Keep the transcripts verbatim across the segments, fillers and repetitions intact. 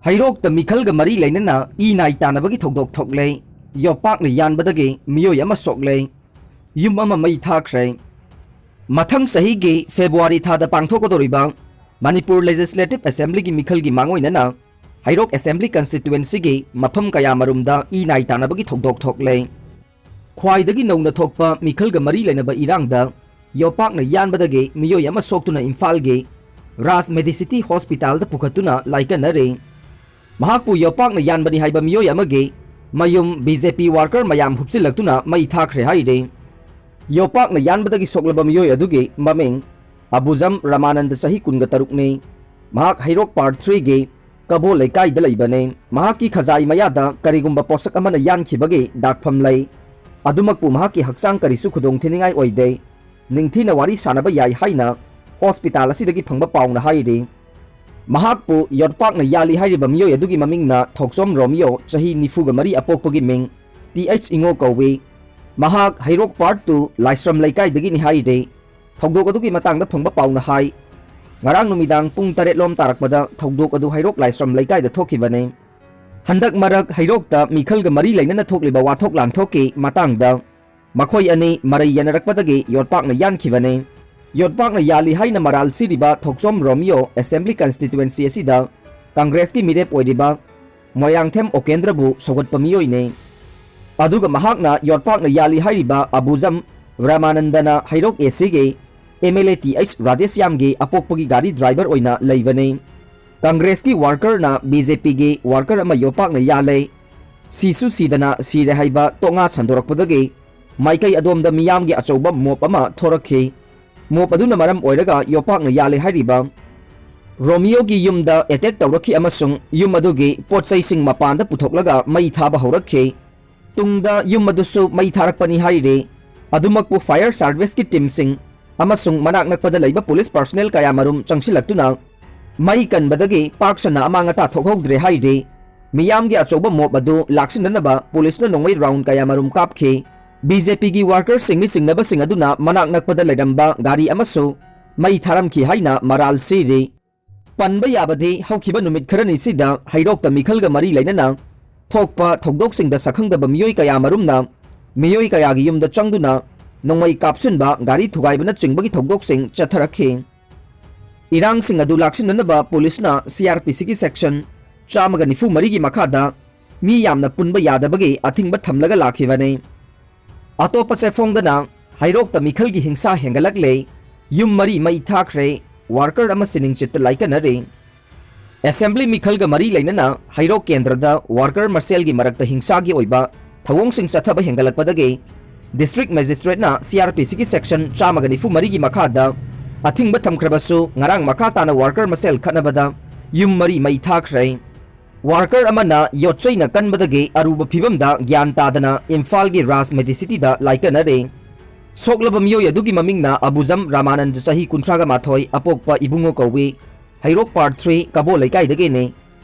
ꯍꯩꯔꯣꯛꯇ ꯃꯤꯈꯜꯒ ꯃꯔꯤ ꯂꯩꯅꯅ ꯏ ꯅꯥꯏ ꯇꯥꯅꯕꯒꯤ ꯊꯧꯗꯣꯛ ꯊꯣꯛꯂꯦ꯫ ꯌꯣꯄꯥꯛꯅ ꯌꯥꯟꯕꯗꯒꯤ ꯃꯤꯑꯣꯏ ꯑꯃ ꯁꯣꯛꯂꯦ꯫ ꯌꯨꯝ ꯑꯃ ꯃꯩ ꯊꯥꯈ꯭ꯔꯦ꯫ ꯃꯊꯪ ꯆꯍꯤꯒꯤ ꯐꯦꯕ꯭ꯔꯨꯋꯥꯔꯤ ꯊꯥꯗ ꯄꯥꯡꯊꯣꯛꯀꯗꯧꯔꯤꯕ ꯃꯅꯤꯄꯨꯔ ꯂꯦꯖꯤꯁꯂꯦꯇꯤꯚ ꯑꯦꯁꯦꯝꯕ꯭ꯂꯤꯒꯤ ꯃꯤꯈꯜꯒꯤ ꯃꯥꯡꯑꯣꯏꯅꯅ ꯍꯩꯔꯣꯛ ꯑꯦꯁꯦꯝꯕ꯭ꯂꯤ ꯀꯟꯁꯇꯤꯇ꯭ꯋꯦꯟꯁꯤꯒꯤ ꯃꯐꯝ ꯀꯌꯥꯃꯔꯨꯝꯗ ꯏ ꯅꯥꯏ ꯇꯥꯅꯕꯒꯤ ꯊꯧꯗꯣꯛ ꯊꯣꯛꯂꯦ꯫ ꯈ꯭ꯋꯥꯏꯗꯒꯤ ꯅꯧꯅ ꯊꯣꯛꯄ ꯃꯤꯈꯜꯒ ꯃꯔꯤ ꯂꯩꯅꯕ ꯏꯔꯥꯡꯗ ꯌꯣꯄꯥꯛꯅ ꯌꯥꯟꯕꯗꯒꯤ ꯃꯤꯑꯣꯏ ꯑꯃ ꯁꯣꯛꯇꯨꯅ ꯏꯝꯐꯥꯜꯒꯤ ꯔꯥꯖ ꯃꯦꯗꯤꯁꯤꯇꯤ ꯍꯣꯁꯄꯤꯇꯥꯜꯗ ꯄꯨꯈꯠꯇꯨꯅ ꯂꯥꯏꯀꯠꯅꯔꯤ꯫ ꯃꯍꯥꯛꯄꯨ ꯌꯣꯄꯥꯛꯅ ꯌꯥꯟꯕꯅꯤ ꯍꯥꯏꯕ ꯃꯤꯑꯣꯏ ꯑꯃꯒꯤ ꯃꯌꯨꯝ ꯕꯤ ꯖꯦ ꯄꯤ ꯋꯥꯔꯀꯔ ꯃꯌꯥꯝ ꯍꯨꯞꯆꯤꯜꯂꯛꯇꯨꯅ ꯃꯩ ꯊꯥꯈ꯭ꯔꯦ ꯍꯥꯏꯔꯤ꯫ ꯌꯣꯄꯥꯛꯅ ꯌꯥꯟꯕꯗꯒꯤ ꯁꯣꯛꯂꯕ ꯃꯤꯑꯣꯏ ꯑꯗꯨꯒꯤ ꯃꯃꯤꯡ ꯑꯕꯨꯖꯝ ꯔꯃꯥꯅꯟꯗ, ꯆꯍꯤ ꯀꯨꯟꯒ ꯇꯔꯨꯛꯅꯤ꯫ ꯃꯍꯥꯛ ꯍꯩꯔꯣꯛ ꯄꯥꯔꯠ ꯊ꯭ꯔꯤꯒꯤ ꯀꯕꯣ ꯂꯩꯀꯥꯏꯗ ꯂꯩꯕꯅꯤ꯫ ꯃꯍꯥꯛꯀꯤ ꯈꯖꯥꯏ ꯃꯌꯥꯗ ꯀꯔꯤꯒꯨꯝꯕ ꯄꯣꯠꯁꯛ ꯑꯃꯅ ꯌꯥꯟꯈꯤꯕꯒꯤ ꯗꯥꯛꯐꯝ ꯂꯩ꯫ ꯑꯗꯨꯃꯛꯄꯨ ꯃꯍꯥꯛꯀꯤ ꯍꯛꯆꯥꯡ ꯀꯔꯤꯁꯨ ꯈꯨꯗꯣꯡꯊꯤꯅꯤꯡꯉꯥꯏ ꯑꯣꯏꯗꯦ꯫ ꯅꯤꯡꯊꯤꯅ ꯋꯥꯔꯤ ꯁꯥꯅꯕ ꯌꯥꯏ ꯍꯥꯏꯅ ꯍꯣꯁꯄꯤꯇꯥꯜ ꯑꯁꯤꯗꯒꯤ ꯐꯪꯕ ꯄꯥꯎꯅ ꯍꯥꯏꯔꯤ꯫ ꯃꯍꯥꯛꯄꯨ ꯌꯣꯠꯄꯥꯛꯅ ꯌꯥꯜꯂꯤ ꯍꯥꯏꯔꯤꯕ ꯃꯤꯑꯣꯏ ꯑꯗꯨꯒꯤ ꯃꯃꯤꯡꯅ ꯊꯣꯛꯆꯣꯝ ꯔꯣꯃꯤꯌꯣ, ꯆꯍꯤ ꯅꯤꯐꯨꯒ ꯃꯔꯤ, ꯑꯄꯣꯛꯄꯒꯤ ꯃꯤꯡ ꯇꯤ ꯑꯩꯆ ꯏꯉꯣ ꯀꯧꯏ꯫ ꯃꯍꯥꯛ ꯍꯩꯔꯣꯛ ꯄꯥꯔꯠ ꯇꯨ ꯂꯥꯏꯁ꯭ꯔꯝ ꯂꯩꯀꯥꯏꯗꯒꯤꯅꯤ ꯍꯥꯏꯔꯤ꯫ ꯊꯧꯗꯣꯛ ꯑꯗꯨꯒꯤ ꯃꯇꯥꯡꯗ ꯐꯪꯕ ꯄꯥꯎꯅ ꯍꯥꯏ, ꯉꯔꯥꯡ ꯅꯨꯃꯤꯗꯥꯡ ꯄꯨꯡ ꯇꯔꯦꯠ ꯂꯣꯝ ꯇꯥꯔꯛꯄꯗ ꯊꯧꯗꯣꯛ ꯑꯗꯨ ꯍꯩꯔꯣꯛ ꯂꯥꯏꯁ꯭ꯔꯝ ꯂꯩꯀꯥꯏꯗ ꯊꯣꯛꯈꯤꯕꯅꯤ꯫ ꯍꯟꯗꯛ ꯃꯔꯛ ꯍꯩꯔꯣꯛꯇ ꯃꯤꯈꯜꯒ ꯃꯔꯤ ꯂꯩꯅꯅ ꯊꯣꯛꯂꯤꯕ ꯋꯥꯊꯣꯛ ꯂꯥꯟꯊꯣꯛꯀꯤ ꯃꯇꯥꯡꯗ ꯃꯈꯣꯏ ꯑꯅꯤ ꯃꯔꯩ ꯌꯦꯟꯅꯔꯛꯄꯗꯒꯤ ꯌꯣꯠꯄꯥꯛꯅ ꯌꯥꯟꯈꯤꯕꯅꯤ꯫ ꯌꯣꯠꯄꯥꯛꯅ ꯌꯥꯜꯂꯤ ꯍꯥꯏꯅ ꯃꯔꯥꯜ ꯁꯤꯔꯤꯕ ꯊꯣꯛꯆꯣꯝ ꯔꯣꯃꯤꯌꯣ ꯑꯦꯁꯦꯝꯕ꯭ꯂꯤ ꯀꯟꯁꯇꯤꯇ꯭ꯋꯦꯟꯁꯤ ꯑꯁꯤꯗ ꯀꯪꯒ꯭ꯔꯦꯁꯀꯤ ꯃꯤꯔꯦꯞ ꯑꯣꯏꯔꯤꯕ ꯃꯣꯏꯔꯥꯡꯊꯦꯝ ꯑꯣꯀꯦꯟꯗ꯭ꯔꯕꯨ ꯁꯧꯒꯠꯄ ꯃꯤꯑꯣꯏꯅꯤ꯫ ꯑꯗꯨꯒ ꯃꯍꯥꯛꯅ ꯌꯣꯠꯄꯥꯛꯅ ꯌꯥꯜꯂꯤ ꯍꯥꯏꯔꯤꯕ ꯑꯕꯨꯖꯝ ꯔꯃꯥꯅꯟꯗꯅ ꯍꯩꯔꯣꯛ ꯑꯦ ꯁꯤꯒꯤ M L A T H ꯔꯥꯙꯦꯁ꯭ꯌꯥꯝꯒꯤ ꯑꯄꯣꯛꯄꯒꯤ ꯒꯥꯔꯤ ꯗ꯭ꯔꯥꯏꯚꯔ ꯑꯣꯏꯅ ꯂꯩꯕꯅꯤ꯫ ꯀꯪꯒ꯭ꯔꯦꯁꯀꯤ ꯋꯥꯔꯀꯔꯅ ꯕꯤ ꯖꯦ ꯄꯤꯒꯤ ꯋꯥꯔꯀꯔ ꯑꯃ ꯌꯣꯠꯄꯥꯛꯅ ꯌꯥꯜꯂꯦ꯫ ꯁꯤꯁꯨ ꯁꯤꯗꯅ ꯁꯤꯔꯦ ꯍꯥꯏꯕ ꯇꯣꯉꯥ ꯁꯟꯗꯣꯔꯛꯄꯗꯒꯤ ꯃꯥꯏꯀꯩ ꯑꯗꯣꯝꯗ ꯃꯤꯌꯥꯝꯒꯤ ꯑꯆꯧꯕ ꯃꯣꯞ ꯑꯃ ꯊꯣꯔꯛꯈꯤ꯫ ꯃꯣꯞ ꯑꯗꯨꯅ ꯃꯔꯝ ꯑꯣꯏꯔꯒ ꯌꯣꯠꯄꯥꯛꯅ ꯌꯥꯜꯂꯦ ꯍꯥꯏꯔꯤꯕ ꯔꯣꯃꯤꯌꯣꯒꯤ ꯌꯨꯝꯗ ꯑꯦꯇꯦꯛ ꯇꯧꯔꯛꯈꯤ ꯑꯃꯁꯨꯡ ꯌꯨꯝ ꯑꯗꯨꯒꯤ ꯄꯣꯠ ꯆꯩꯁꯤꯡ ꯃꯄꯥꯟꯗ ꯄꯨꯊꯣꯛꯂꯒ ꯃꯩ ꯊꯥꯕ ꯍꯧꯔꯛꯈꯤ꯫ ꯇꯨꯡꯗ ꯌꯨꯝ ꯑꯗꯨꯁꯨ ꯃꯩ ꯊꯥꯔꯛꯄꯅꯤ ꯍꯥꯏꯔꯤ꯫ ꯑꯗꯨꯃꯛꯄꯨ ꯐꯥꯌꯔ ꯁꯥꯔꯚꯤꯁꯀꯤ ꯇꯤꯝꯁꯤꯡ ꯑꯃꯁꯨꯡ ꯃꯅꯥꯛ ꯅꯛꯄꯗ ꯂꯩꯕ ꯄꯨꯂꯤꯁ ꯄꯔꯁꯅꯦꯜ ꯀꯌꯥꯃꯔꯨꯝ ꯆꯪꯁꯤꯜꯂꯛꯇꯨꯅ ꯃꯩ ꯀꯟꯕꯗꯒꯤ ꯄꯥꯛ ꯁꯟꯅ ꯑꯃꯥꯡ ꯑꯇꯥ ꯊꯣꯛꯍꯧꯗ꯭ꯔꯦ ꯍꯥꯏꯔꯤ꯫ ꯃꯤꯌꯥꯝꯒꯤ ꯑꯆꯧꯕ ꯃꯣꯞ ꯑꯗꯨ ꯂꯥꯛꯁꯤꯟꯅꯅꯕ ꯄꯨꯂꯤꯁꯅ ꯅꯣꯡꯃꯩ ꯔꯥꯎꯟ ꯀꯌꯥꯃꯔꯨꯝ ꯀꯥꯞꯈꯤ꯫ ꯕꯤ ꯖꯦ ꯄꯤꯒꯤ ꯋꯥꯔꯀꯔꯁꯤꯡꯅꯤ ꯆꯤꯡꯅꯕꯁꯤꯡ ꯑꯗꯨꯅ ꯃꯅꯥꯛ ꯅꯛꯄꯗ ꯂꯩꯔꯝꯕ ꯒꯥꯔꯤ ꯑꯃꯁꯨ ꯃꯩ ꯊꯥꯔꯝꯈꯤ ꯍꯥꯏꯅ ꯃꯔꯥꯜ ꯁꯤꯔꯤ꯫ ꯄꯟꯕ ꯌꯥꯕꯗꯤ, ꯍꯧꯈꯤꯕ ꯅꯨꯃꯤꯠ ꯈꯔꯅꯤꯁꯤꯗ ꯍꯩꯔꯣꯛꯇ ꯃꯤꯈꯜꯒ ꯃꯔꯤ ꯂꯩꯅꯅ ꯊꯣꯛꯄ ꯊꯧꯗꯣꯛꯁꯤꯡꯗ ꯁꯛꯈꯪꯗꯕ ꯃꯤꯑꯣꯏ ꯀꯌꯥ ꯃꯔꯨꯝꯅ ꯃꯤꯑꯣꯏ ꯀꯌꯥꯒꯤ ꯌꯨꯝꯗ ꯆꯪꯗꯨꯅ ꯅꯣꯡꯃꯩ ꯀꯥꯞꯁꯤꯟꯕ, ꯒꯥꯔꯤ ꯊꯨꯒꯥꯏꯕꯅꯆꯤꯡꯕꯒꯤ ꯊꯧꯗꯣꯛꯁꯤꯡ ꯆꯠꯊꯔꯛꯈꯤ꯫ ꯏꯔꯥꯡꯁꯤꯡ ꯑꯗꯨ ꯂꯥꯛꯁꯤꯟꯅꯅꯕ ꯄꯨꯂꯤꯁꯅ ꯁꯤ ꯑꯥꯔ ꯄꯤ ꯁꯤꯒꯤ ꯁꯦꯛꯁꯟ ꯆꯥꯝꯃꯒ ꯅꯤꯐꯨ ꯃꯔꯤꯒꯤ ꯃꯈꯥꯗ ꯃꯤ ꯌꯥꯝꯅ ꯄꯨꯟꯕ ꯌꯥꯗꯕꯒꯤ ꯑꯊꯤꯡꯕ ꯊꯝꯂꯒ ꯂꯥꯛꯈꯤꯕꯅꯤ꯫ ꯑꯇꯣꯞꯄ ꯆꯦꯐꯣꯡꯗꯅ ꯍꯩꯔꯣꯛꯇ ꯃꯤꯈꯜꯒꯤ ꯍꯤꯡꯁꯥ ꯍꯦꯟꯒꯠꯂꯛꯂꯦ, ꯌꯨꯝ ꯃꯔꯤ ꯃꯩ ꯊꯥꯈ꯭ꯔꯦ, ꯋꯥꯔꯀꯔ ꯑꯃ ꯁꯤꯅꯤꯡꯆꯤꯠꯇ ꯂꯥꯏꯀꯠꯅꯔꯦ꯫ ꯑꯦꯁꯦꯝꯕ꯭ꯂꯤ ꯃꯤꯈꯜꯒ ꯃꯔꯤ ꯂꯩꯅꯅ ꯍꯩꯔꯣꯛ ꯀꯦꯟꯗ꯭ꯔꯗ ꯋꯥꯔꯀꯔ ꯃꯁꯦꯜꯒꯤ ꯃꯔꯛꯇ ꯍꯤꯡꯁꯥꯒꯤ ꯑꯣꯏꯕ ꯊꯧꯑꯣꯡꯁꯤꯡ ꯆꯠꯊꯕ ꯍꯦꯟꯒꯠꯂꯛꯄꯗꯒꯤ ꯗꯤꯁꯇ꯭ꯔꯤꯛ ꯃꯦꯖꯤꯁꯇ꯭ꯔꯦꯠꯅ ꯁꯤ ꯑꯥꯔ ꯄꯤ ꯁꯤꯒꯤ ꯁꯦꯛꯁꯟ ꯆꯥꯝꯃꯒ ꯅꯤꯐꯨ ꯃꯔꯤꯒꯤ ꯃꯈꯥꯗ ꯑꯊꯤꯡꯕ ꯊꯝꯈ꯭ꯔꯕꯁꯨ, ꯉꯔꯥꯡ ꯃꯈꯥ ꯇꯥꯅ ꯋꯥꯔꯀꯔ ꯃꯁꯦꯜ ꯈꯠꯅꯕꯗ ꯌꯨꯝ ꯃꯔꯤ ꯃꯩ ꯊꯥꯈ꯭ꯔꯦ꯫ ꯋꯥꯔꯀꯔ ꯑꯃꯅ ꯌꯣꯠꯆꯩꯅ ꯀꯟꯕꯗꯒꯤ ꯑꯔꯨꯕ ꯐꯤꯚꯝꯗ ꯒ꯭ꯌꯥꯟ ꯇꯥꯗꯅ ꯏꯝꯐꯥꯜꯒꯤ ꯔꯥꯖ ꯃꯦꯗꯤꯁꯤꯇꯤꯗ ꯂꯥꯏꯀꯠꯅꯔꯦ꯫ ꯁꯣꯛꯂꯕ ꯃꯤꯑꯣꯏ ꯑꯗꯨꯒꯤ ꯃꯃꯤꯡꯅ ꯑꯕꯨꯖꯝ ꯔꯥꯃꯥꯅꯟꯗ, ꯆꯍꯤ ꯀꯨꯟꯊ꯭ꯔꯥꯒ ꯃꯥꯊꯣꯏ, ꯑꯄꯣꯛꯄ ꯏꯕꯨꯡꯉꯣ ꯀꯧꯏ, ꯍꯩꯔꯣꯛ ꯄꯥꯔꯠ ꯊ꯭ꯔꯤ ꯀꯕꯣ ꯂꯩꯀꯥꯏꯗꯒꯤꯅꯤ꯫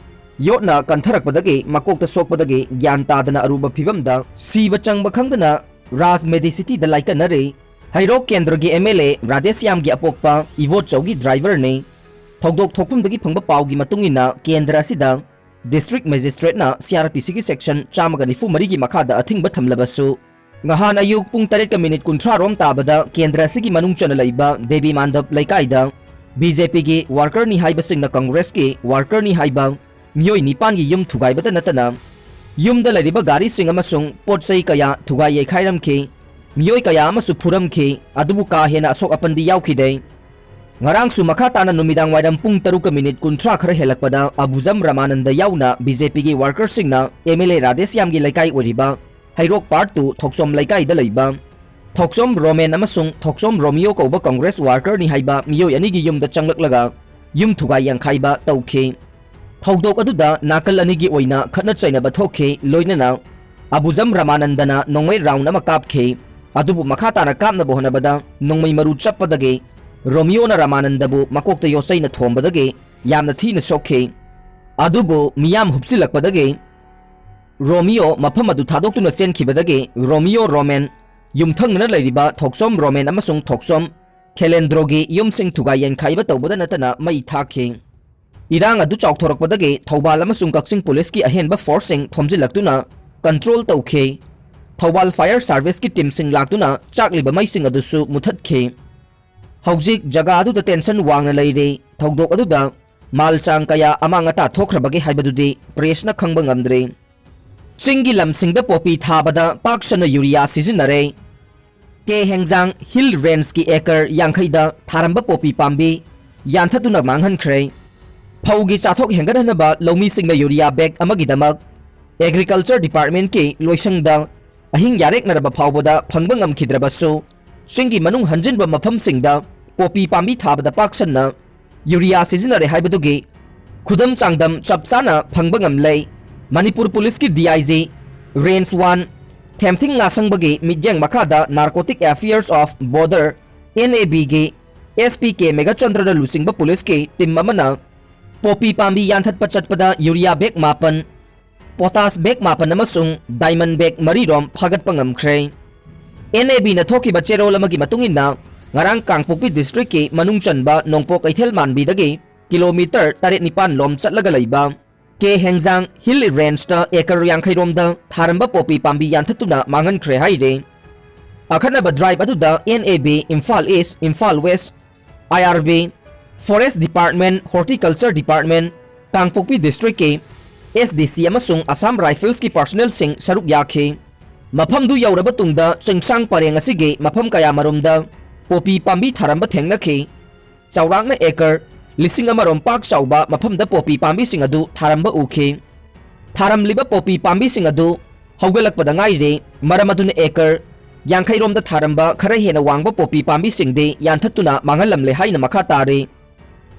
ꯌꯣꯠꯅ ꯀꯟꯊꯔꯛꯄꯗꯒꯤ ꯃꯀꯣꯛꯇ ꯁꯣꯛꯄꯗꯒꯤ ꯒ꯭ꯌꯥꯟ ꯇꯥꯗꯅ ꯑꯔꯨꯕ ꯐꯤꯚꯝꯗ ꯁꯤꯕ ꯆꯪꯕ ꯈꯪꯗꯅ ꯔꯥꯖ ꯃꯦꯗꯤꯁꯤꯇꯤꯗ ꯂꯥꯏꯀꯠꯅꯔꯦ꯫ ꯍꯩꯔꯣꯛ ꯀꯦꯟꯗ꯭ꯔꯒꯤ ꯑꯦꯝ ꯑꯦꯜ ꯑꯦ ꯔꯥꯙꯦꯁ꯭ꯌꯥꯝꯒꯤ ꯑꯄꯣꯛꯄ ꯏꯕꯣꯆꯧꯒꯤ ꯗ꯭ꯔꯥꯏꯚꯔꯅꯤ꯫ ꯊꯧꯗꯣꯛ ꯊꯣꯛꯐꯝꯗꯒꯤ ꯐꯪꯕ ꯄꯥꯎꯒꯤ ꯃꯇꯨꯡ ꯏꯟꯅ, ꯀꯦꯟꯗ꯭ꯔ ꯑꯁꯤꯗ ꯗꯤꯁꯇ꯭ꯔꯤꯛ ꯃꯦꯖꯤꯁꯇ꯭ꯔꯦꯠꯅ ꯁꯤ ꯑꯥꯔ ꯄꯤ ꯁꯤꯒꯤ ꯁꯦꯛꯁꯟ ꯆꯥꯝꯃꯒ ꯅꯤꯐꯨ ꯃꯔꯤꯒꯤ ꯃꯈꯥꯗ ꯑꯊꯤꯡꯕ ꯊꯝꯂꯕꯁꯨ, ꯉꯍꯥꯟ ꯑꯌꯨꯛ ꯄꯨꯡ ꯇꯔꯦꯠꯀ ꯃꯤꯅꯤꯠ ꯀꯨꯟꯊ꯭ꯔꯥ ꯔꯣꯝ ꯇꯥꯕꯗ ꯀꯦꯟꯗ꯭ꯔ ꯑꯁꯤꯒꯤ ꯃꯅꯨꯡ ꯆꯟꯅ ꯂꯩꯕ ꯗꯦꯕꯤ ꯃꯥꯟꯗꯞ ꯂꯩꯀꯥꯏꯗ ꯕꯤ ꯖꯦ ꯄꯤꯒꯤ ꯋꯥꯔꯀꯔꯅꯤ ꯍꯥꯏꯕꯁꯤꯡꯅ ꯀꯪꯒ꯭ꯔꯦꯁꯀꯤ ꯋꯥꯔꯀꯔꯅꯤ ꯍꯥꯏꯕ ꯃꯤꯑꯣꯏ ꯅꯤꯄꯥꯟꯒꯤ ꯌꯨꯝ ꯊꯨꯒꯥꯏꯕꯗ ꯅꯠꯇꯅ, ꯌꯨꯝꯗ ꯂꯩꯔꯤꯕ ꯒꯥꯔꯤꯁꯤꯡ ꯑꯃꯁꯨꯡ ꯄꯣꯠ ꯆꯩ ꯀꯌꯥ ꯊꯨꯒꯥꯏ ꯌꯩꯈꯥꯏꯔꯝꯈꯤ꯫ ꯃꯤꯑꯣꯏ ꯀꯌꯥ ꯑꯃꯁꯨ ꯐꯨꯔꯝꯈꯤ, ꯑꯗꯨꯕꯨ ꯀꯥ ꯍꯦꯟꯅ ꯑꯁꯣꯛ ꯑꯄꯟꯗꯤ ꯌꯥꯎꯈꯤꯗꯦ꯫ ꯉꯔꯥꯡꯁꯨ ꯃꯈꯥ ꯇꯥꯅ ꯅꯨꯃꯤꯗꯥꯡ ꯋꯥꯏꯔꯝ ꯄꯨꯡ ꯇꯔꯨꯛꯀ ꯃꯤꯅꯤꯠ ꯀꯨꯟꯊ꯭ꯔꯥ ꯈꯔ ꯍꯦꯜꯂꯛꯄꯗ ꯑꯕꯨꯖꯝ ꯔꯥꯃꯥꯅꯟꯗ ꯌꯥꯎꯅ ꯕꯤ ꯖꯦ ꯄꯤꯒꯤ ꯋꯥꯔꯀꯔꯁꯤꯡꯅ ꯑꯦꯝ ꯑꯦꯜ ꯑꯦ ꯔꯥꯙꯦꯁ꯭ꯌꯥꯝꯒꯤ ꯂꯩꯀꯥꯏ ꯑꯣꯏꯔꯤꯕ ꯍꯩꯔꯣꯛ ꯄꯥꯔꯠ ꯇꯨ ꯊꯣꯛꯆꯣꯝ ꯂꯩꯀꯥꯏꯗ ꯂꯩꯕ ꯊꯣꯛꯆꯣꯝ ꯔꯣꯃꯦꯟ ꯑꯃꯁꯨꯡ ꯊꯣꯛꯆꯣꯝ ꯔꯣꯃꯤꯌꯣ ꯀꯧꯕ ꯀꯪꯒ꯭ꯔꯦꯁ ꯋꯥꯔꯀꯔꯅꯤ ꯍꯥꯏꯕ ꯃꯤꯑꯣꯏ ꯑꯅꯤꯒꯤ ꯌꯨꯝꯗ ꯆꯪꯂꯛꯂꯒ ꯌꯨꯝ ꯊꯨꯒꯥꯏ ꯌꯥꯡꯈꯥꯏꯕ ꯇꯧꯈꯤ꯫ ꯊꯧꯗꯣꯛ ꯑꯗꯨꯗ ꯅꯥꯀꯜ ꯑꯅꯤꯒꯤ ꯑꯣꯏꯅ ꯈꯠꯅ ꯆꯩꯅꯕ ꯊꯣꯛꯈꯤ, ꯂꯣꯏꯅꯅ ꯑꯕꯨꯖꯝ ꯔꯥꯃꯥꯅꯟꯗꯅ ꯅꯣꯡꯃꯩ ꯔꯥꯎꯟ ꯑꯃ ꯀꯥꯞꯈꯤ꯫ ꯑꯗꯨꯕꯨ ꯃꯈꯥ ꯇꯥꯅ ꯀꯥꯞꯅꯕ ꯍꯣꯠꯅꯕꯗ ꯅꯣꯡꯃꯩ ꯃꯔꯨ ꯆꯞꯄꯗꯒꯤ ꯔꯣꯃꯤꯌꯣꯅ ꯔꯥꯃꯥꯅꯟꯗꯕꯨ ꯃꯀꯣꯛꯇ ꯌꯣꯠꯆꯩꯅ ꯊꯣꯝꯕꯗꯒꯤ ꯌꯥꯝꯅ ꯊꯤꯅ ꯁꯣꯛꯈꯤ꯫ ꯑꯗꯨꯕꯨ ꯃꯤꯌꯥꯝ ꯍꯨꯞꯆꯤꯜꯂꯛꯄꯗꯒꯤ ꯔꯣꯃꯤꯌꯣ ꯃꯐꯝ ꯑꯗꯨ ꯊꯥꯗꯣꯛꯇꯨꯅ ꯆꯦꯟꯈꯤꯕꯗꯒꯤ ꯔꯣꯃꯤꯌꯣ ꯔꯣꯃꯦꯟ, ꯌꯨꯝꯊꯪꯅꯅ ꯂꯩꯔꯤꯕ ꯊꯣꯛꯆꯣꯝ ꯔꯣꯃꯦꯟ ꯑꯃꯁꯨꯡ ꯊꯣꯛꯆꯣꯝ ꯈꯦꯂꯦꯟꯗ꯭ꯔꯣꯒꯤ ꯌꯨꯝꯁꯤꯡ ꯊꯨꯒꯥꯏ ꯌꯩꯈꯥꯏꯕ ꯇꯧꯕꯗ ꯅꯠꯇꯅ ꯃꯩ ꯊꯥꯈꯤ꯫ ꯏꯔꯥꯡ ꯑꯗꯨ ꯆꯥꯎꯊꯣꯔꯛꯄꯗꯒꯤ ꯊꯧꯕꯥꯜ ꯑꯃꯁꯨꯡ ꯀꯛꯆꯤꯡ ꯄꯨꯂꯤꯁꯀꯤ ꯑꯍꯦꯟꯕ ꯐꯣꯔꯁꯁꯤꯡ ꯊꯣꯝꯖꯤꯜꯂꯛꯇꯨꯅ ꯀꯟꯇ꯭ꯔꯣꯜ ꯇꯧꯈꯤ꯫ ꯊꯧꯕꯥꯜ ꯐꯥꯌꯔ ꯁꯥꯔꯚꯤꯁꯀꯤ ꯇꯤꯝꯁꯤꯡ ꯂꯥꯛꯇꯨꯅ ꯆꯥꯛꯂꯤꯕ ꯃꯩꯁꯤꯡ ꯑꯗꯨꯁꯨ ꯃꯨꯊꯠꯈꯤ꯫ ꯍꯧꯖꯤꯛ ꯖꯒꯥ ꯑꯗꯨꯗ ꯇꯦꯟꯁꯟ ꯋꯥꯡꯅ ꯂꯩꯔꯤ꯫ ꯊꯧꯗꯣꯛ ꯑꯗꯨꯗ ꯃꯥꯜ ꯆꯥꯡ ꯀꯌꯥ ꯑꯃꯥꯡ ꯑꯇꯥ ꯊꯣꯛꯈ꯭ꯔꯕꯒꯦ ꯍꯥꯏꯕꯗꯨꯗꯤ ꯄ꯭ꯔꯦꯁꯅ ꯈꯪꯕ ꯉꯝꯗ꯭ꯔꯤ꯫ ꯆꯤꯡꯒꯤ ꯂꯝꯁꯤꯡꯗ ꯄꯣꯄꯤ ꯊꯥꯕꯗ ꯄꯥꯛ ꯁꯟꯅ ꯌꯨꯔꯤꯌꯥ ꯁꯤꯖꯤꯟꯅꯔꯦ꯫ ꯀꯦ ꯍꯦꯡꯖꯥꯡ ꯍꯤꯜ ꯔꯦꯟꯖꯀꯤ ꯑꯦꯀꯔ ꯌꯥꯡꯈꯩꯗ ꯊꯥꯔꯝꯕ ꯄꯣꯄꯤ ꯄꯥꯝꯕꯤ ꯌꯥꯟꯊꯠꯇꯨꯅ ꯃꯥꯡꯍꯟꯈ꯭ꯔꯦ꯫ ꯐꯧꯒꯤ ꯆꯥꯊꯣꯛ ꯍꯦꯟꯒꯠꯍꯟꯅꯕ ꯂꯧꯃꯤꯁꯤꯡꯅ ꯌꯨꯔꯤꯌꯥ ꯕꯦꯒ ꯑꯃꯒꯤꯗꯃꯛ ꯑꯦꯒ꯭ꯔꯤꯀꯜꯆꯔ ꯗꯤꯄꯥꯔꯠꯃꯦꯟꯠꯀꯤ ꯂꯣꯏꯁꯪꯗ ꯑꯍꯤꯡ ꯌꯥꯔꯦꯛꯅꯔꯕ ꯐꯥꯎꯕꯗ ꯐꯪꯕ ꯉꯝꯈꯤꯗ꯭ꯔꯕꯁꯨ, ꯆꯤꯡꯒꯤ ꯃꯅꯨꯡ ꯍꯟꯖꯤꯟꯕ ꯃꯐꯝꯁꯤꯡꯗ ꯄꯣꯄꯤ ꯄꯥꯝꯕꯤ ꯊꯥꯕꯗ ꯄꯥꯛ ꯁꯟꯅ ꯌꯨꯔꯤꯌꯥ ꯁꯤꯖꯤꯟꯅꯔꯦ ꯍꯥꯏꯕꯗꯨꯒꯤ ꯈꯨꯗꯝ ꯆꯥꯡꯗꯝ ꯆꯞ ꯆꯥꯅ ꯐꯪꯕ ꯉꯝꯂꯦ꯫ ꯃꯅꯤꯄꯨꯔ ꯄꯨꯂꯤꯁꯀꯤ D I G range one ꯊꯦꯝꯊꯤꯡ ꯉꯥꯁꯪꯕꯒꯤ ꯃꯤꯠꯌꯦꯡ ꯃꯈꯥꯗ Narcotic Affairs of Border, N A ꯕꯤꯒꯤ ꯑꯦꯁ ꯄꯤ ꯀꯦ ꯃꯦꯘꯆꯟꯗ꯭ꯔꯅ ꯂꯨꯆꯤꯡꯕ ꯄꯨꯂꯤꯁꯀꯤ ꯇꯤꯝ ꯑꯃꯅ ꯄꯣꯄꯤ ꯄꯥꯝꯕꯤ ꯌꯥꯟꯊꯠꯄ ꯆꯠꯄꯗ ꯌꯨꯔꯤꯌꯥ ꯕꯦꯒ ꯃꯥꯄꯟ, ꯄꯣꯇꯥꯁ ꯕꯦꯒ ꯃꯥꯄꯟ ꯑꯃꯁꯨꯡ ꯗꯥꯏꯃꯟ ꯕꯦꯒ ꯃꯔꯤ ꯔꯣꯝ ꯐꯥꯒꯠꯄ ꯉꯝꯈ꯭ꯔꯦ꯫ ꯑꯦꯟ ꯑꯦ ꯕꯤꯅ ꯊꯣꯛꯈꯤꯕ ꯆꯦꯔꯣꯜ ꯑꯃꯒꯤ ꯃꯇꯨꯡ ꯏꯟꯅ, ꯉꯔꯥꯡ ꯀꯥꯡꯄꯣꯛꯄꯤ ꯗꯤꯁꯇ꯭ꯔꯤꯛꯀꯤ ꯃꯅꯨꯡ ꯆꯟꯕ ꯅꯣꯡꯄꯣꯛ ꯀꯩꯊꯦꯜ ꯃꯥꯟꯕꯤꯗꯒꯤ ꯀꯤꯂꯣꯃꯤꯇꯔ ꯇꯔꯦꯠ ꯅꯤꯄꯥꯟ ꯂꯣꯝ ꯆꯠꯂꯒ ꯂꯩꯕ ꯀꯦ ꯍꯦꯡꯖꯥꯡ ꯍꯤꯜ ꯔꯦꯟꯖꯇ ꯑꯦꯀꯔ ꯌꯥꯡꯈꯩ ꯔꯣꯝꯗ ꯊꯥꯔꯝꯕ ꯄꯣꯄꯤ ꯄꯥꯝꯕꯤ ꯌꯥꯟꯊꯠꯇꯨꯅ ꯃꯥꯡꯍꯟꯈ꯭ꯔꯦ ꯍꯥꯏꯔꯤ꯫ ꯑꯈꯟꯅꯕ ꯗ꯭ꯔꯥꯏꯚ ꯑꯗꯨꯗ N A B, Imphal east, Imphal west, I R B, forest department, horticulture department, Kangpokpi ꯗꯤꯁꯇ꯭ꯔꯤꯛꯀꯤ ꯑꯦꯁ ꯗꯤ ꯁꯤ ꯑꯃꯁꯨꯡ ꯑꯁꯥꯝ ꯔꯥꯏꯐꯜꯁꯀꯤ ꯄꯥꯔꯁꯣꯅꯦꯜꯁꯤꯡ ꯁꯔꯨꯛ ꯌꯥꯈꯤ꯫ ꯃꯐꯝꯗꯨ ꯌꯧꯔꯕ ꯇꯨꯡꯗ ꯆꯤꯡꯁꯥꯡ ꯄꯔꯦꯡ ꯑꯁꯤꯒꯤ ꯃꯐꯝ ꯀꯌꯥꯃꯔꯨꯝꯗ ꯄꯣꯄꯤ ꯄꯥꯝꯕꯤ ꯊꯥꯔꯝꯕ ꯊꯦꯡꯅꯈꯤ꯫ ꯆꯥꯎꯔꯥꯛꯅ ꯑꯦꯀꯔ ꯂꯤꯁꯤꯡ ꯑꯃ ꯔꯣꯝ ꯄꯥꯛ ꯆꯥꯎꯕ ꯃꯐꯝꯗ ꯄꯣꯄꯤ ꯄꯥꯝꯕꯤꯁꯤꯡ ꯑꯗꯨ ꯊꯥꯔꯝꯕ ꯎꯈꯤ꯫ ꯊꯥꯔꯝꯂꯤꯕ ꯄꯣꯄꯤ ꯄꯥꯝꯕꯤꯁꯤꯡ ꯑꯗꯨ ꯍꯧꯒꯠꯂꯛꯄꯗ ꯉꯥꯏꯔꯤ, ꯃꯔꯝ ꯑꯗꯨꯅ ꯑꯦꯀꯔ ꯌꯥꯡꯈꯩ ꯔꯣꯝꯗ ꯊꯥꯔꯝꯕ ꯈꯔ ꯍꯦꯟꯅ ꯋꯥꯡꯕ ꯄꯣꯄꯤ ꯄꯥꯝꯕꯤꯁꯤꯡꯗꯤ ꯌꯥꯟꯊꯠꯇꯨꯅ ꯃꯥꯡꯍꯜꯂꯝꯂꯦ ꯍꯥꯏꯅ ꯃꯈꯥ ꯇꯥꯔꯤ꯫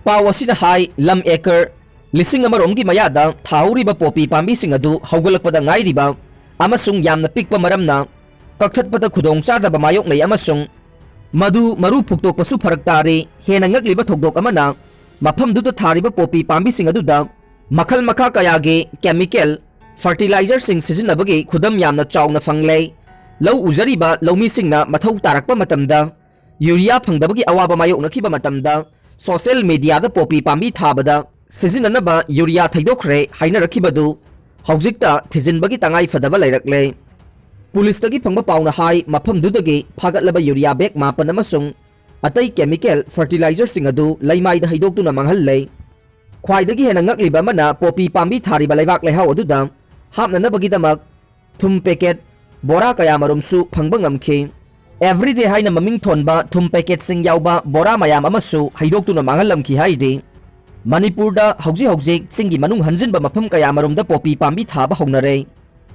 ꯄꯥꯎ ꯑꯁꯤꯅ ꯍꯥꯏ, ꯂꯝ ꯑꯦꯀꯔ ꯂꯤꯁꯤꯡ ꯑꯃ ꯔꯣꯝꯒꯤ ꯃꯌꯥꯗ ꯊꯥꯍꯧꯔꯤꯕ ꯄꯣꯄꯤ ꯄꯥꯝꯕꯤꯁꯤꯡ ꯑꯗꯨ ꯍꯧꯒꯠꯂꯛꯄꯗ ꯉꯥꯏꯔꯤꯕ ꯑꯃꯁꯨꯡ ꯌꯥꯝꯅ ꯄꯤꯛꯄ ꯃꯔꯝꯅ ꯀꯛꯊꯠꯄꯗ ꯈꯨꯗꯣꯡꯆꯥꯗꯕ ꯃꯥꯌꯣꯛꯅꯩ ꯑꯃꯁꯨꯡ ꯃꯗꯨ ꯃꯔꯨ ꯐꯨꯛꯇꯣꯛꯄꯁꯨ ꯐꯔꯛ ꯇꯥꯔꯦ꯫ ꯍꯦꯟꯅ ꯉꯛꯂꯤꯕ ꯊꯧꯗꯣꯛ ꯑꯃꯅ, ꯃꯐꯝꯗꯨꯗ ꯊꯥꯔꯤꯕ ꯄꯣꯄꯤ ꯄꯥꯝꯕꯤꯁꯤꯡ ꯑꯗꯨꯗ ꯃꯈꯜ ꯃꯈꯥ ꯀꯌꯥꯒꯤ ꯀꯦꯃꯤꯀꯦꯜ ꯐꯔꯇꯤꯂꯥꯏꯖꯔꯁꯤꯡ ꯁꯤꯖꯤꯟꯅꯕꯒꯤ ꯈꯨꯗꯝ ꯌꯥꯝꯅ ꯆꯥꯎꯅ ꯐꯪꯂꯦ꯫ ꯂꯧ ꯎꯖꯔꯤꯕ ꯂꯧꯃꯤꯁꯤꯡꯅ ꯃꯊꯧ ꯇꯥꯔꯛꯄ ꯃꯇꯝꯗ ꯌꯨꯔꯤꯌꯥ ꯐꯪꯗꯕꯒꯤ ꯑꯋꯥꯕ ꯃꯥꯌꯣꯛꯅꯈꯤꯕ ꯃꯇꯝꯗ, ꯁꯣꯁꯦꯜ ꯃꯤꯗꯤꯌꯥꯗ ꯄꯣꯄꯤ ꯄꯥꯝꯕꯤ ꯊꯥꯕꯗ ꯁꯤꯖꯤꯟꯅꯅꯕ ꯌꯨꯔꯤꯌꯥ ꯊꯩꯗꯣꯛꯈ꯭ꯔꯦ ꯍꯥꯏꯅꯔꯛꯈꯤꯕꯗꯨ ꯍꯧꯖꯤꯛꯇ ꯊꯤꯖꯤꯟꯕꯒꯤ ꯇꯉꯥꯏ ꯐꯗꯕ ꯂꯩꯔꯛꯂꯦ꯫ ꯄꯨꯂꯤꯁꯇꯒꯤ ꯐꯪꯕ ꯄꯥꯎꯅ ꯍꯥꯏ, ꯃꯐꯝꯗꯨꯗꯒꯤ ꯐꯥꯒꯠꯂꯕ ꯌꯨꯔꯤꯌꯥ ꯕꯦꯒ ꯃꯥꯄꯟ ꯑꯃꯁꯨꯡ ꯑꯇꯩ ꯀꯦꯃꯤꯀꯦꯜ ꯐꯔꯇꯤꯂꯥꯏꯖꯔꯁꯤꯡ ꯑꯗꯨ ꯂꯩꯃꯥꯏꯗ ꯍꯩꯗꯣꯛꯇꯨꯅ ꯃꯥꯡꯍꯜꯂꯦ꯫ ꯈ꯭ꯋꯥꯏꯗꯒꯤ ꯍꯦꯟꯅ ꯉꯛꯂꯤꯕ ꯑꯃꯅ ꯄꯣꯄꯤ ꯄꯥꯝꯕꯤ ꯊꯥꯔꯤꯕ ꯂꯩꯕꯥꯛ ꯂꯩꯍꯥꯎ ꯑꯗꯨꯗ ꯍꯥꯞꯅꯅꯕꯒꯤꯗꯃꯛ ꯊꯨꯝ ꯄꯦꯀꯦꯠ ꯕꯣꯔꯥ ꯀꯌꯥꯃꯔꯨꯝꯁꯨ ꯐꯪꯕ ꯉꯝꯈꯤ꯫ ꯑꯦꯚ꯭ꯔꯤꯗꯦ ꯍꯥꯏꯅ ꯃꯃꯤꯡ ꯊꯣꯟꯕ ꯊꯨꯝ ꯄꯦꯀꯦꯠꯁꯤꯡ ꯌꯥꯎꯕ ꯕꯣꯔꯥ ꯃꯌꯥꯝ ꯑꯃꯁꯨ ꯍꯩꯗꯣꯛꯇꯨꯅ ꯃꯥꯡꯍꯜꯂꯝꯈꯤ ꯍꯥꯏꯔꯤ꯫ ꯃꯅꯤꯄꯨꯔꯗ ꯍꯧꯖꯤꯛ ꯍꯧꯖꯤꯛ ꯆꯤꯡꯒꯤ ꯃꯅꯨꯡ ꯍꯟꯖꯤꯟꯕ ꯃꯐꯝ ꯀꯌꯥꯃꯔꯨꯝꯗ ꯄꯣꯄꯤ ꯄꯥꯝꯕꯤ ꯊꯥꯕ ꯍꯧꯅꯔꯦ꯫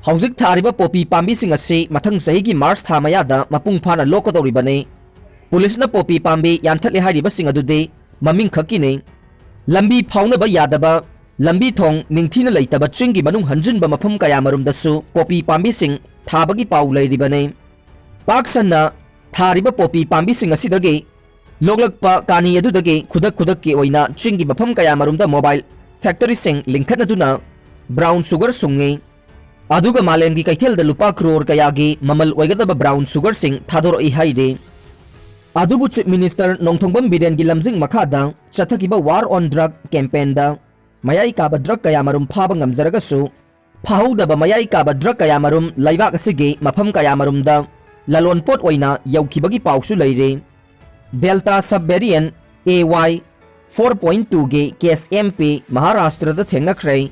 ꯍꯧꯖꯤꯛ ꯊꯥꯔꯤꯕ ꯄꯣꯄꯤ ꯄꯥꯝꯕꯤꯁꯤꯡ ꯑꯁꯤ ꯃꯊꯪ ꯆꯍꯤꯒꯤ ꯃꯥꯔꯆ ꯊꯥ ꯃꯌꯥꯗ ꯃꯄꯨꯡ ꯐꯥꯅ ꯂꯣꯛꯀꯗꯧꯔꯤꯕꯅꯤ꯫ ꯄꯨꯂꯤꯁꯅ ꯄꯣꯄꯤ ꯄꯥꯝꯕꯤ ꯌꯥꯟꯊꯠꯂꯦ ꯍꯥꯏꯔꯤꯕꯁꯤꯡ ꯑꯗꯨꯗꯤ ꯃꯃꯤꯡ ꯈꯛꯀꯤꯅꯤ꯫ ꯂꯝꯕꯤ ꯐꯥꯎꯅꯕ ꯌꯥꯗꯕ, ꯂꯝꯕꯤ ꯊꯣꯡ ꯅꯤꯡꯊꯤꯅ ꯂꯩꯇꯕ ꯆꯤꯡꯒꯤ ꯃꯅꯨꯡ ꯍꯟꯖꯤꯟꯕ ꯃꯐꯝ ꯀꯌꯥꯃꯔꯨꯝꯗꯁꯨ ꯄꯣꯄꯤ ꯄꯥꯝꯕꯤꯁꯤꯡ ꯊꯥꯕꯒꯤ ꯄꯥꯎ ꯂꯩꯔꯤꯕꯅꯤ꯫ ꯄꯥꯛ ꯁꯟꯅ ꯊꯥꯔꯤꯕ ꯄꯣꯄꯤ ꯄꯥꯝꯕꯤꯁꯤꯡ ꯑꯁꯤꯗꯒꯤ ꯂꯣꯛꯂꯛꯄ ꯀꯥꯅꯤ ꯑꯗꯨꯗꯒꯤ ꯈꯨꯗꯛ ꯈꯨꯗꯛꯀꯤ ꯑꯣꯏꯅ ꯆꯤꯡꯒꯤ ꯃꯐꯝ ꯀꯌꯥꯃꯔꯨꯝꯗ ꯃꯣꯕꯥꯏꯜ ꯐꯦꯛꯇꯔꯤꯁꯤꯡ ꯂꯤꯡꯈꯠꯅꯗꯨꯅ ꯕ꯭ꯔꯥꯎꯟ ꯁꯨꯒꯔ ꯁꯨꯡꯉꯤ꯫ ꯑꯗꯨꯒ ꯃꯥꯂꯦꯝꯒꯤ ꯀꯩꯊꯦꯜꯗ ꯂꯨꯄꯥ ꯀ꯭ꯔꯣꯔ ꯀꯌꯥꯒꯤ ꯃꯃꯜ ꯑꯣꯏꯒꯗꯕ ꯕ꯭ꯔꯥꯎꯟ ꯁꯨꯒꯔꯁꯤꯡ ꯊꯥꯗꯣꯔꯛꯏ ꯍꯥꯏꯔꯤ꯫ ꯑꯗꯨꯕꯨ ꯆꯤꯐ ꯃꯤꯅꯤꯁꯇꯔ ꯅꯣꯡꯊꯣꯡꯕꯝ ꯕꯤꯔꯦꯟꯒꯤ ꯂꯝꯖꯤꯡ ꯃꯈꯥꯗ ꯆꯠꯊꯈꯤꯕ ꯋꯥꯔ ꯑꯣꯟ ꯗ꯭ꯔꯒ ꯀꯦꯝꯄꯦꯟꯗ ꯃꯌꯥꯏ ꯀꯥꯕ ꯗ꯭ꯔꯒ ꯀꯌꯥꯃꯔꯨꯝ ꯐꯥꯕ ꯉꯝꯖꯔꯒꯁꯨ, ꯐꯥꯍꯧꯗꯕ ꯃꯌꯥꯏ ꯀꯥꯕ ꯗ꯭ꯔꯒ ꯀꯌꯥꯃꯔꯨꯝ ꯂꯩꯕꯥꯛ ꯑꯁꯤꯒꯤ ꯃꯐꯝ ꯀꯌꯥꯃꯔꯨꯝꯗ ꯂꯂꯣꯟꯄꯣꯠ ꯑꯣꯏꯅ ꯌꯧꯈꯤꯕꯒꯤ ꯄꯥꯎꯁꯨ ꯂꯩꯔꯤ꯫ Delta sub variant A Y four point ꯇꯨꯒꯤ ꯀꯦꯁ ꯑꯦꯝ ꯄꯤ ꯃꯍꯥꯔꯥꯁꯇ꯭ꯔꯗ ꯊꯦꯡꯅꯈ꯭ꯔꯦ꯫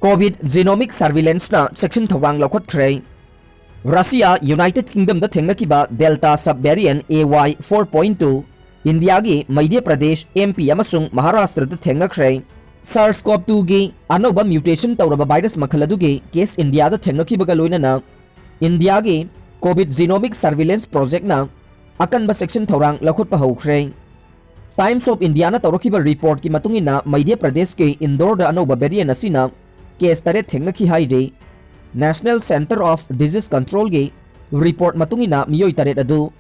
ꯀꯣꯚꯤꯗ ꯖꯤꯅꯣꯃꯤꯛ ꯁꯔꯚꯤꯂꯦꯟꯁꯅ ꯆꯦꯛꯁꯤꯟ ꯊꯧꯔꯥꯡ ꯂꯧꯈꯠꯈ꯭ꯔꯦ꯫ ꯔꯁꯤꯌꯥ, ꯌꯨꯅꯥꯏꯇꯦꯗ ꯀꯤꯡꯗꯝꯗ ꯊꯦꯡꯅꯈꯤꯕ Delta sub variant A Y four point two ꯏꯟꯗꯤꯌꯥꯒꯤ ꯃꯙ꯭ꯌ ꯄ꯭ꯔꯗꯦꯁ, ꯑꯦꯝ ꯄꯤ ꯑꯃꯁꯨꯡ ꯃꯍꯥꯔꯥꯁꯇ꯭ꯔꯗ ꯊꯦꯡꯅꯈ꯭ꯔꯦ꯫ ꯁꯥꯔꯁ ꯀꯣꯚ ꯇꯨꯒꯤ ꯑꯅꯧꯕ ꯃ꯭ꯌꯨꯇꯦꯁꯟ ꯇꯧꯔꯕ ꯚꯥꯏꯔꯁ ꯃꯈꯜ ꯑꯗꯨꯒꯤ ꯀꯦꯁ ꯏꯟꯗꯤꯌꯥꯗ ꯊꯦꯡꯅꯈꯤꯕꯒ ꯂꯣꯏꯅꯅ ꯏꯟꯗꯤꯌꯥꯒꯤ ꯀꯣꯚꯤꯗ ꯖꯤꯅꯣꯃꯤꯛ ꯁꯔꯚꯤꯂꯦꯟꯁ ꯄ꯭ꯔꯣꯖꯦꯛꯅ ꯑꯀꯟꯕ ꯆꯦꯛꯁꯤꯟ ꯊꯧꯔꯥꯡ ꯂꯧꯈꯠꯄ ꯍꯧꯈ꯭ꯔꯦ꯫ ꯇꯥꯏꯝꯁ ꯑꯣꯐ ꯏꯟꯗꯤꯌꯥꯅ ꯇꯧꯔꯛꯈꯤꯕ ꯔꯤꯄꯣꯔꯠꯀꯤ ꯃꯇꯨꯡ ꯏꯟꯅ, ꯃꯙ꯭ꯌ ꯄ꯭ꯔꯗꯦꯁꯀꯤ ꯏꯟꯗꯣꯔꯗ ꯑꯅꯧꯕ ꯚꯦꯔꯤꯌꯟ ꯑꯁꯤꯅ ꯀꯦꯁ ꯇꯔꯦꯠ ꯊꯦꯡꯅꯈꯤ ꯍꯥꯏꯔꯤ꯫ ꯅꯦꯁꯅꯦꯜ ꯁꯦꯟꯇꯔ ꯑꯣꯐ ꯗꯤꯖꯤꯁ ꯀꯟꯇ꯭ꯔꯣꯜꯒꯤ ꯔꯤꯄꯣꯔꯠ ꯃꯇꯨꯡ ꯏꯟꯅ, ꯃꯤꯑꯣꯏ ꯇꯔꯦꯠ ꯑꯗꯨ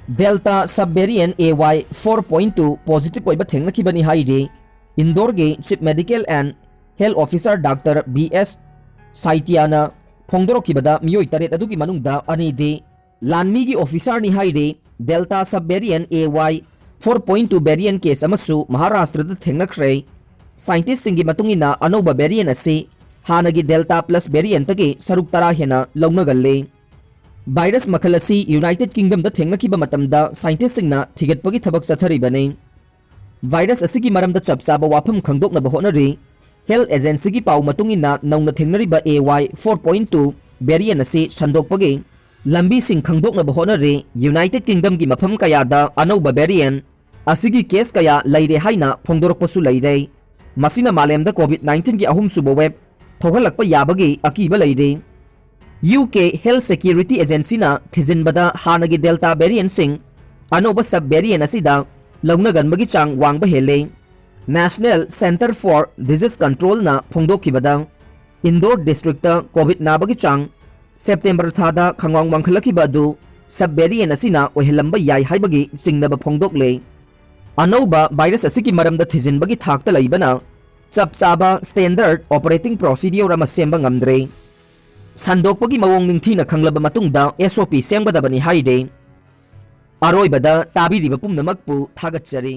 delta sub variant A Y four point two positive ꯑꯣꯏꯕ ꯊꯦꯡꯅꯈꯤꯕꯅꯤ ꯍꯥꯏꯔꯤ꯫ ꯏꯟꯗꯣꯔꯒꯤ chief medical and health officer doctor B S ꯁꯥꯏꯇꯤꯌꯥꯅ ꯐꯣꯡꯗꯣꯔꯛꯈꯤꯕꯗ, ꯃꯤꯑꯣꯏ ꯇꯔꯦꯠ ꯑꯗꯨꯒꯤ ꯃꯅꯨꯡꯗ ꯑꯅꯤꯗꯤ ꯂꯥꯟꯃꯤꯒꯤ ꯑꯣꯐꯤꯁꯥꯔꯅꯤ ꯍꯥꯏꯔꯤ꯫ Delta sub variant A Y four point two variant case ꯑꯃꯁꯨ ꯃꯍꯥꯔꯥꯁꯇ꯭ꯔꯗ ꯊꯦꯡꯅꯈ꯭ꯔꯦ꯫ Scientistꯁꯤꯡꯒꯤ ꯃꯇꯨꯡ ꯏꯟꯅ ꯑꯅꯧꯕ variant ꯑꯁꯤ ꯍꯥꯟꯅꯒꯤ Delta plus variantꯇꯒꯤ ꯁꯔꯨꯛ ꯇꯔꯥ ꯍꯦꯟꯅ ꯂꯧꯅꯒꯜꯂꯤ꯫ Virus ꯃꯈꯜ ꯑꯁꯤ United Kingdomꯗ ꯊꯦꯡꯅꯈꯤꯕ ꯃꯇꯝꯗ scientistꯁꯤꯡꯅ ꯊꯤꯒꯠꯄꯒꯤ ꯊꯕꯛ ꯆꯠꯊꯔꯤꯕꯅꯤ꯫ Virus ꯑꯁꯤꯒꯤ ꯃꯔꯝꯗ ꯆꯞ ꯆꯥꯕ ꯋꯥꯐꯝ ꯈꯪꯗꯣꯛꯅꯕ ꯍꯣꯠꯅꯔꯤ꯫ Health Agencyꯒꯤ ꯄꯥꯎ ꯃꯇꯨꯡ ꯏꯟꯅ ꯅꯧꯅ ꯊꯦꯡꯅꯔꯤꯕ A Y four point two variant ꯑꯁꯤ ꯁꯟꯗꯣꯛꯄꯒꯤ ꯂꯝꯕꯤꯁꯤꯡ ꯈꯪꯗꯣꯛꯅꯕ ꯍꯣꯠꯅꯔꯤ꯫ United Kingdomꯒꯤ ꯃꯐꯝ ꯀꯌꯥꯗ ꯑꯅꯧꯕ variant ꯑꯁꯤꯒꯤ case ꯀꯌꯥ ꯂꯩꯔꯦ ꯍꯥꯏꯅ ꯐꯣꯡꯗꯣꯔꯛꯄꯁꯨ ꯂꯩꯔꯦ꯫ ꯃꯁꯤꯅ ꯃꯥꯂꯦꯝꯗ COVID nineteenꯒꯤ ꯑꯍꯨꯝꯁꯨꯕ wave ꯊꯣꯛꯍꯜꯂꯛꯄ ꯌꯥꯕꯒꯤ ꯑꯀꯤꯕ ꯂꯩꯔꯤ꯫ U K Health Security Agencyꯅ ꯊꯤꯖꯤꯟꯕꯗ ꯍꯥꯟꯅꯒꯤ Delta variantꯁꯤꯡ ꯑꯅꯧꯕ sub variant ꯑꯁꯤꯗ ꯂꯧꯅꯒꯟꯕꯒꯤ ꯆꯥꯡ ꯋꯥꯡꯕ ꯍꯦꯜꯂꯤ꯫ National Centre for Disease Controlꯅ ꯐꯣꯡꯗꯣꯛꯈꯤꯕꯗ, Indore districtꯇ COVID ꯅꯥꯕꯒꯤ ꯆꯥꯡ September ꯊꯥꯗ ꯈꯪꯋꯥꯡ ꯋꯥꯡꯈꯠꯂꯛꯈꯤꯕ ꯑꯗꯨ sub variant ꯑꯁꯤꯅ ꯑꯣꯏꯍꯜꯂꯝꯕ ꯌꯥꯏ ꯍꯥꯏꯕꯒꯤ ꯆꯤꯡꯅꯕ ꯐꯣꯡꯗꯣꯛꯂꯦ꯫ ꯑꯅꯧꯕ virus ꯑꯁꯤꯒꯤ ꯃꯔꯝꯗ ꯊꯤꯖꯤꯟꯕꯒꯤ ꯊꯥꯛꯇ ꯂꯩꯕꯅ ꯆꯞ ꯆꯥꯕ standard operating procedure ꯑꯃ ꯁꯦꯝꯕ ꯉꯝꯗ꯭ꯔꯦ꯫ ꯁꯟꯗꯣꯛꯄꯒꯤ ꯃꯑꯣꯡ ꯅꯤꯡꯊꯤꯅ ꯈꯪꯂꯕ ꯃꯇꯨꯡꯗ S O P ꯁꯦꯝꯒꯗꯕꯅꯤ ꯍꯥꯏꯔꯦ꯫ ꯑꯔꯣꯏꯕꯗ ꯇꯥꯕꯤꯔꯤꯕ ꯄꯨꯝꯅꯃꯛꯄꯨ ꯊꯥꯒꯠꯆꯔꯤ꯫